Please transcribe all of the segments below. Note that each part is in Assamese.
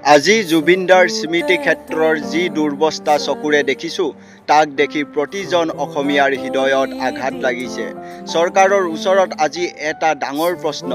আজি জুবিনদাৰ স্মৃতি ক্ষেত্ৰৰ যি দুৰ্বস্থা চকুৰে দেখিছোঁ, তাক দেখি প্ৰতিজন অসমীয়াৰ হৃদয়ত আঘাত লাগিছে। চৰকাৰৰ ওচৰত আজি এটা ডাঙৰ প্ৰশ্ন,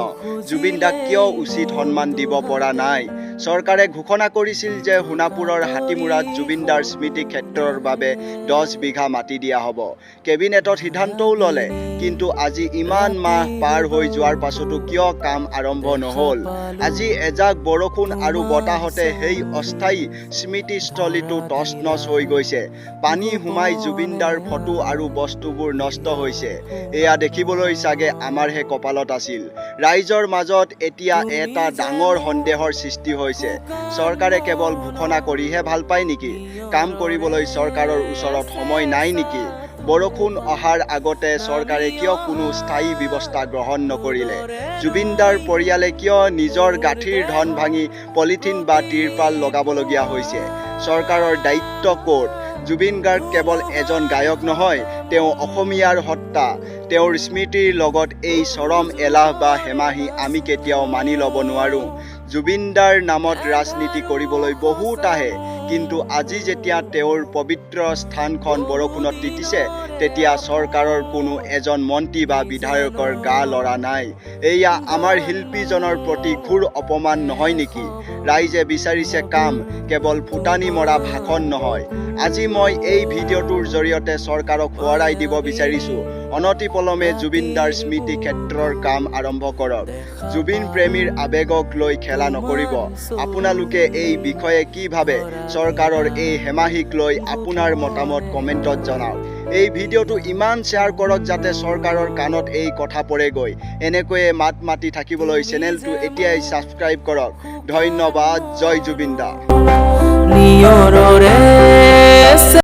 জুবিন দাক কিয় উচিত সন্মান দিব পৰা নাই? চৰকাৰে ঘোষণা কৰিছিল যে সোণাপুৰৰ হাতীমূৰাত জুবিনদাৰ স্মৃতি ক্ষেত্ৰৰ বাবে 10 বিঘা মাটি দিয়া হ'ব। কেবিনেটত সিদ্ধান্তও ল'লে। কিন্তু আজি ইমান মাহ পাৰ হৈ যোৱাৰ পাছতো কিয় কাম আৰম্ভ নহ'ল? আজি এজাক বৰষুণ আৰু বতাহতে সেই অস্থায়ী স্মৃতিস্থলীটো তচনচ হৈ গৈছে। পানী সোমাই জুবিনদাৰ ফটো আৰু বস্তুবোৰ নষ্ট হৈছে। এয়া দেখিবলৈ চাগে আমাৰহে কপালত আছিল। ৰাইজৰ মাজত এতিয়া এটা ডাঙৰ সন্দেহৰ সৃষ্টি হৈছে। চৰকাৰে কেৱল ঘোষণা কৰিহে ভাল পায় নেকি? কাম কৰিবলৈ চৰকাৰৰ ওচৰত সময় নাই নেকি? বৰষুণ অহাৰ আগতে চৰকাৰে কিয় কোনো স্থায়ী ব্যৱস্থা গ্ৰহণ নকৰিলে? জুবিনদাৰ পৰিয়ালে কিয় নিজৰ গাঁঠিৰ ধন ভাঙি পলিথিন বা তিৰপাল লগাবলগীয়া হৈছে? চৰকাৰৰ দায়িত্ব ক'ত? জুবিন গাৰ্গ কেৱল এজন গায়ক নহয়, তেওঁ অসমীয়াৰ সত্তা। তেওঁৰ স্মৃতিৰ লগত এই চৰম এলাহ বা হেমাহি আমি কেতিয়াও মানি ল'ব নোৱাৰোঁ। জুবিনদাৰ নামত ৰাজনীতি কৰিবলৈ বহুত আহে, কিন্তু আজি যেতিয়া তেওঁৰ পবিত্ৰ স্থানখন বৰষুণত তিতিছে, তেতিয়া চৰকাৰৰ কোনো এজন মন্ত্ৰী বা বিধায়কৰ গা লৰা নাই। এয়া আমাৰ শিল্পীজনৰ প্ৰতি ঘোৰ অপমান নহয় নেকি? ৰাইজে বিচাৰিছে কাম, কেৱল ফুটানি মৰা ভাষণ নহয়। আজি মই এই ভিডিঅ'টোৰ জৰিয়তে চৰকাৰক সোঁৱৰাই দিব বিচাৰিছোঁ, অনতিপলমে জুবিনদাৰ স্মৃতি ক্ষেত্ৰৰ কাম আৰম্ভ কৰক। জুবিন প্ৰেমীৰ আৱেগক লৈ খেলা নকৰিব। আপোনালোকে এই বিষয়ে কি ভাবে? চৰকাৰৰ এই হেমাহিক লৈ আপোনাৰ মতামত কমেণ্টত জনাওক। এই ভিডিঅ'টো ইমান শ্বেয়াৰ কৰক যাতে চৰকাৰৰ কাণত এই কথা পৰেগৈ। এনেকৈয়ে মাত মাতি থাকিবলৈ চেনেলটো এতিয়াই ছাবস্ক্ৰাইব কৰক। ধন্যবাদ। জয় জুবিন দা। নিয়ৰৰে।